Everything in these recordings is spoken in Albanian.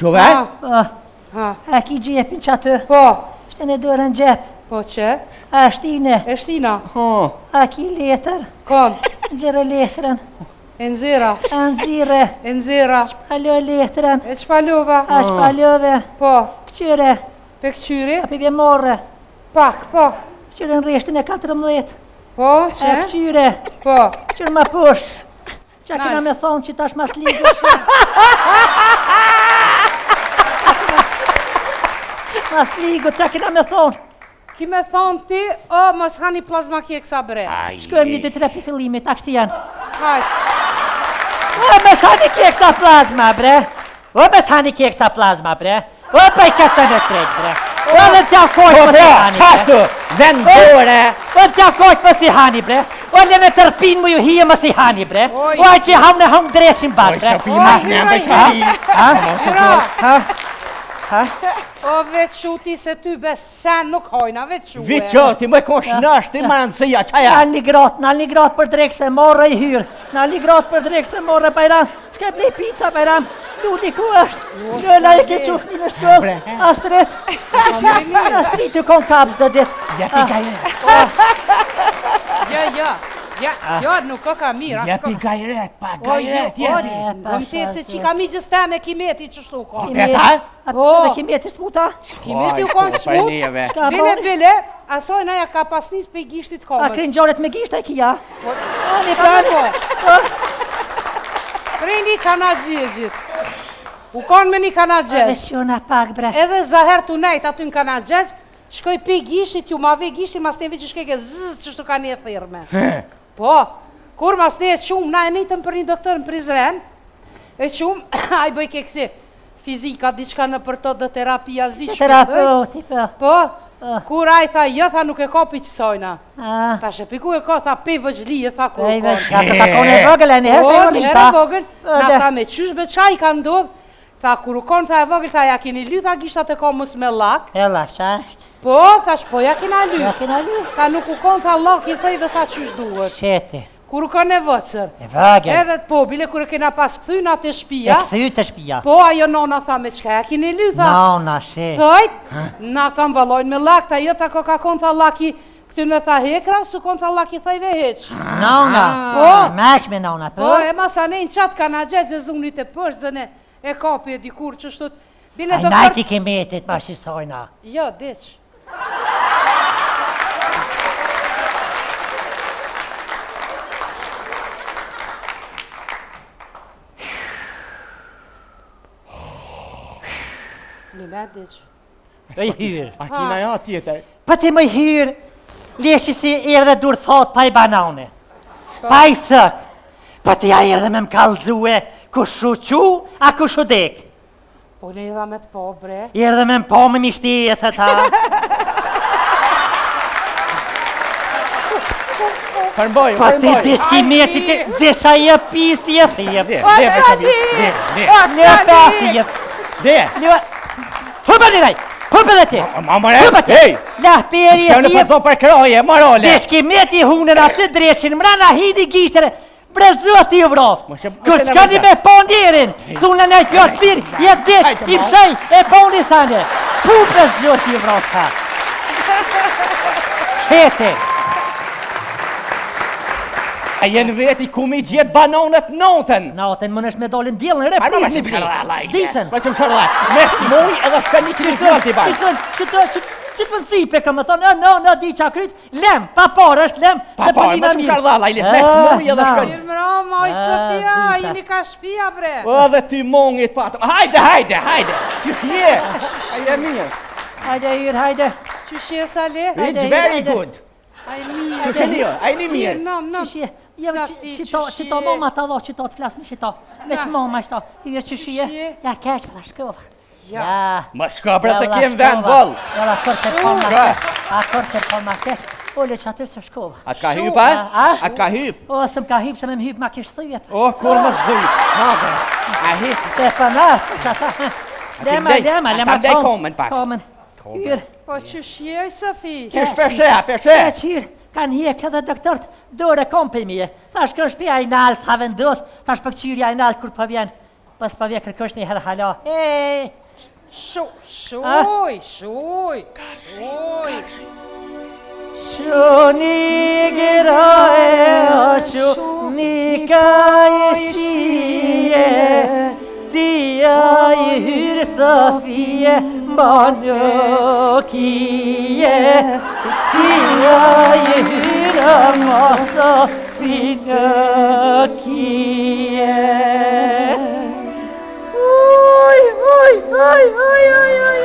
Qove? Po. Ha. A ki xhepin që aty? Po. Shtine dorën n'xhep. Po që? A shtine? E shtina. Ha. A ki letër? Kom. Nxirre letrën. E nxira. A nxirre. E nxira. Shpalo letrën. E shpalova. A shpalove. Po. Këqyre. Pe këqyri. A pi vje marre. Pak, po. Këqyre në rreshtin e 14. Po, që? A këqyre. Po. Këqyre ma poshtë. Qa kena me thonë që tash mas ligës? Mas ligës, qa kena me thonë? Ki me thonë ti, o, mos hani plazma keksa bre. Shkojmë një, dy, tre prej fillimit, a kështu janë. Hajt. O, mos hani keksa plazma, bre. O, mos hani keksa plazma, bre. O, pa i këtë me trek, bre. O, dhe t'ja kojt Po mos i bro, hani, bre. qashtu, vendore. O, t'ja kojt mos i hani, bre. O, le me tërpin mu ju hije mos i hani, bre. Oj. O, ai që hamë në hamë dreqin bat, Oj, bre. Sofi, mas ne bëj Sofi. Ha? Bra. Ha? Ha? O, veç shuti se ty bes sen nuk hojna, veç shue. Vi që, ti më kosh nash, ti më rëndësia, qaja? Nal një gratë, nal një gratë për drekë se morë i hyrë. Nal një gratë për drekë se morë Bajram. Shka të pizza Bajram. Luli ku është? Lola e ke qu fmi në shkollë. Astrit. Astrit të kon kapës dhe ditë. Jepi gajret. Ja, ja. Ja, ja, nuk ka ka mirë. as Jepi ka- gajret, pa O, jo, gajret, o, jepi. Më the se që ka mi gjithë teme kimeti që shtu ka. Peta? A Po. të kimeti smuta? Kimeti u konë smut. Ka Bile, boni? bile, asoj na ja ka pas nis pe gishtit A komës. kryn gjoret me gishta e kija? Po, Ani Qa prani. me po? Prej një kanagjegjit. U konë me një kanagjegjë. Vesh pak bre. Edhe zaher të nejt aty në kanagjegjë, shkoj pe gishtit, ju ma ve gishti, mas neve që shkoj ke zzz, që shtu ka një thirme. Po, kur mas ne e qumë, na e nitëm për një doktor në Prizren, e qumë, ai bëj ke kësi fizika, diçka në për to dhe terapia, s'di që bëj. Terapeuti, po. Po, Po. kur ai tha, jo, tha, nuk e ka pi qësojna. Ah. Tash e piku e ka, tha, pe vëgjlije, tha, kur Ej, u vesh, konë. ka të takon e vogël, e një herë Po, të një herë rita. e vogël, Po, na dhe. tha me qysh be qa i ka ndodh, tha kur u kon tha e vogël, tha ja keni ly, tha gishtat e komës me llak. E la, qa është? Po, thash, po ja kena ly. Ja kena ly. Tha nuk u kon, tha llak i thejve, tha qysh duhet. Qeti. Kur u kon e vëcër. E vogël. Edhe po, bile kur e kena pas kthy na te E shtëpia. kthy te shtëpia. Po, ajo nona tha me çka ja keni ly, tha. Nona, she. Thojt, na tha vallojnë me llak, tha jo tha ko ka kon tha llaki, këty me tha hekra, su kon tha llaki thejve hiç. Nona. Po. Mesh me nona, po. Po, e masane në qatë ka na gjetë ze zunit e përsh, zëne e kapi e dikur që shtut. Bile Ai doktor... najti kimetit, ma shisojna. Jo, diq. Një me diq. I hyrë. A kina ja tjetër? Po ti më i hyrë, leshi si erdhe dur thot pa i banane. Pa i thëk. Po ti a erdhe me më kallzue, kush u qu, a kush u dek. Po ne idha me të po, bre. Erdhe me më po me mishti e the ta. Përmboj, Po ti përmboj. dish kimeti, ti disha i e pisi e thjep. Dhe, O, dhe, për Sali! Dhe, dhe, O, Një pa Sali! thjep. dhe. Një... Hupe një raj, hupe dhe ti. Ma mëre, Hupe ti. hej! La peri e Pse në thjep. për thonë për kroje, morole. Dish kimeti hunën aty dreqin, mrena hini gishtere, bre zoti ju vraft. Mos e- mos Kur e s'kani na me po njerin, thunë në kjo të mirë, jep deq, Hajde, i mo. mshej, e po një sane. Pu bre zoti ju vraft, ha. Shete. A jenë veti ku mi gjetë banonet notën. Natën më nësh me dolin djelën, re, A prish ma mi që bli. Ditën. Ditën. Ma që më shërla. Me smuj edhe shka një qysh në t'i bajë. Qëtë, qëtë, qëtë, qëtë principe ka më thonë, no, no, di qa kryt, lem, pa parë është lem, Pa se parë, përnina mos më mirë. shërla, lajlis, me smuj edhe na. shkon. Mirë mrama, oj Ah, Sofia, dita. jeni ka shpia, bre. O, dhe ty mongit patëm. Hajde, hajde, hajde. Qysh je? A je mirë. Hajde, hyrë, hajde. Qysh je, Sali? It's Hajde, very hajde. good. Aj mirë. Qysh je mirë? A jeni mirë? Mirë, nam, nam. Qysh je? Jo, Safi, qito, qysh qito je? mama ta dho, qito të flas me qito. Me Na. mama qito. Hyrë qysh je? Qysh je? Ja keq, pra shkova. Ja. Ja. Ma shka bre se Jalla, kem vend shkova. boll. Jalla, kër se po ma Shka. keq. A kër se po ma keq. Ule që aty se shkova. A t'ka Shu, hyp, a? a? A t'ka hyp? O, s'm ka hyp, se me më hyp ma kish thyje. O, kur mos dhyp. Hajde. A hyp? Se pa na, që ata. Lema, ndej- lema, a lema. ta ndej kom- komën pak. Komën. Hyrë. Po qysh je, oj Sofi? Qysh peshe, a peshe? E qirë, kanë hjek edhe doktorët, dore kom për mije. Thash kërë shpia i nalë, tha vendos, thash përqyrja i nalë kur po vjen. Pas pa vje kërkosh një herë hala. Ej! Shu, shuj, shuj, shuj. Shuni grae, shuni kajshie, Tia i hyrë Sofie, ma nuk ije. Tia i hyrë ma Sofi nuk ije. Uj, uj, uj, uj, uj, uj, uj.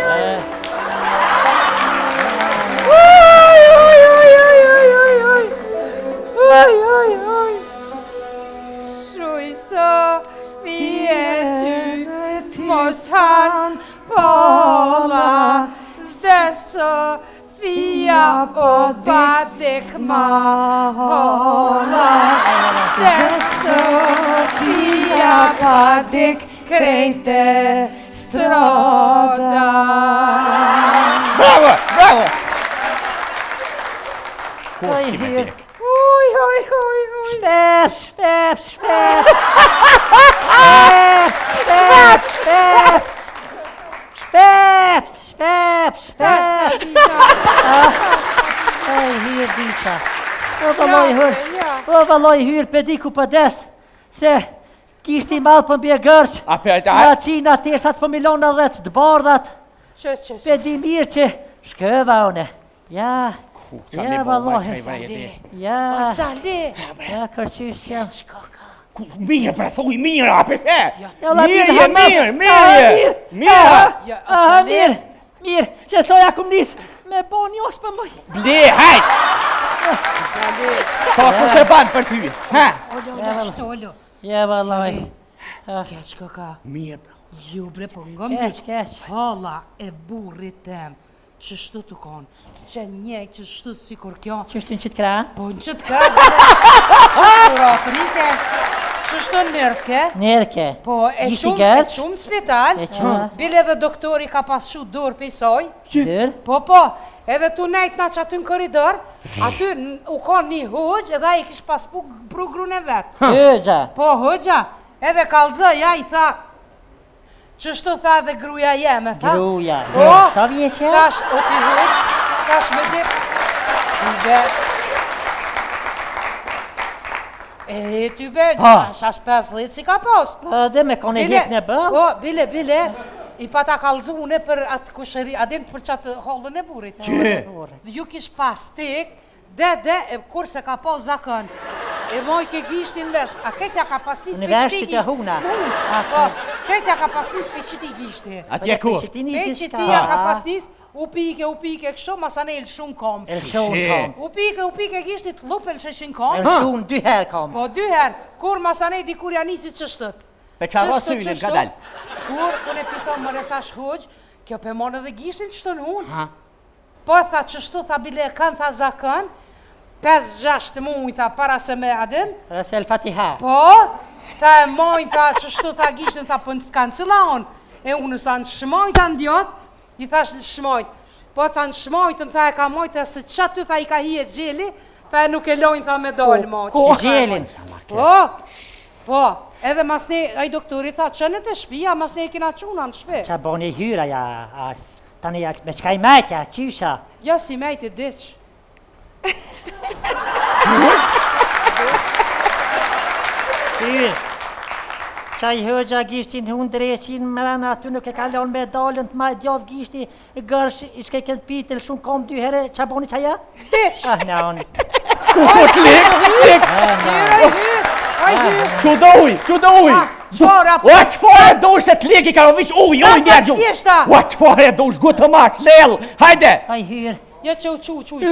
Uj, uj, uj, uj, uj, uj, uj. Uj, uj, uj. Shuj Sofie ty, mos t'han polla, se Sofia o pa dek ma holla, se Sofia pa dek krejte strada. Bravo, bravo! Ku Oj, s'ki me hyrë. dek? Uj, uj, uj, uj. Shpep, shpep, shpep. Shpep, shpep, shpep. Shpep, shpep, shpep. Ej, hyrë diqa. O, vëlloj hyrë. O, vëlloj hyrë, pe di ku po des. Se, gishti i madh po m'bje gërç. A pe ta... Na qina teshat po milona dhe që të bardhat. Që, që, që. Pe di mirë që shkëva une. Ja, Ku, qa me ja, bo, ma vëlloj. qaj vrejti. Ja, Sali. ja, kërqysh jam. Ku, mirë, pra thuj, mirë, a pe fe. Ja, la, Mirë, mirë, je ha, mirë, mirë, Ha, je. mirë. Mirë. Aha, Ja, aha, Sali. mirë, mirë, që soja kum nis, me bo një osë për moj. Ble, hajt! Po, ku se ban për ty? Ha? Olo, olo, shto, olo. Ja, vëlloj. Keq kë ka. Mirë, pra. Ju bre, po ngëm Keq, keq. Holla e burrit tem, që shtu të konë, që njek, që shtu si kur kjo, Që shtu në qitë kra? po në qëtë ka, që shtu rafrike, që shtu nërke, Nërke. po e Gishti qumë, e gërç? qumë spital, E qumë. bile edhe doktori ka pas shu dorë për saj, Dyrë. po po, edhe tu nejt na që aty në korridor, aty n- u konë një hoxh, edhe ai kish pas pu pru grun e vet. Hoxha. Po, hoxha, edhe kallzoi, ai tha, Qështu tha edhe gruja jeme, tha. Gruja. Po, Sa vjeçe? Tash, o ti hoxh, tash me di... Ty be... E, ty be, Ha. as as 50 si ka pas. Po, dhe me kone Bile, hjek në bëll. Po, bile, bile, i pata kallzu une për atë kushëri, a din për qatë hollën e burrit. Që? Ju kish pas tek, de, de, e kur se ka pas zakon. E moj ke gishtin vesh, a ketja ka pas nis Në për vesh qiti që të gishti. huna. Në Po, ketja ka pas nis për qiti gishti. Atje ku? Pe qitia ka pas nis, u pike, u pike, kështu, masane e lëshun kom. E lëshun Shi. kom. U pike, u pike gishti, të lupë e lësheshin kom. E lëshun dy herë kom. Po dy herë, kur masane dikur ja nisi qështët. Pe qarro Qështët, synin, qështët, ka dal. Kur, unë e pitom më tash hoxh, kjo pe mon edhe gishtin qështu në hunë. Ha? Po tha qështu, tha bile e kanë, tha zakon, 5-6 muj, tha para se me adin, Rese el Fatiha. po, tha e mojnë, tha qështu, tha gishtin, tha po në s'kanë cila unë, e unë sa në shmojt, tha në djot, i thash në shmojt, po tha në shmojtën, tha e ka mojt, e se që aty, tha i ka hije gjeli, tha e nuk e lojnë, tha me dalë, mo. Ku që tha e gjelin? mojnë. Po, po, edhe mas ne, ai doktori tha, qënë të shtëpia, mas ne e kena quna në shtëpi. Qa boni hyra ja, a, tani ja, me çka i majtja, qysha. Ja si mejti diq. Hyrë. Qa i hoxha gishtin hun dreqin mrena aty nuk e ka lon me dalën të maj djath gishti gërsh i shke këtë pitë lëshun kom dy herë qa boni qa ja? Diq! Ah, na unë. Ku ku t'lik, t'lik. Ai hy, ai hy. Qu do uj, qu do uj. Ah, çfarë, Ua, çfarë e dush se t'lik i ka vish uj, uj një gjumë. Thjeshta. Ua, çfarë e dush, gutë ma, shlell, hajde. Aj hyrë. Jo që u qu, qu i Qe?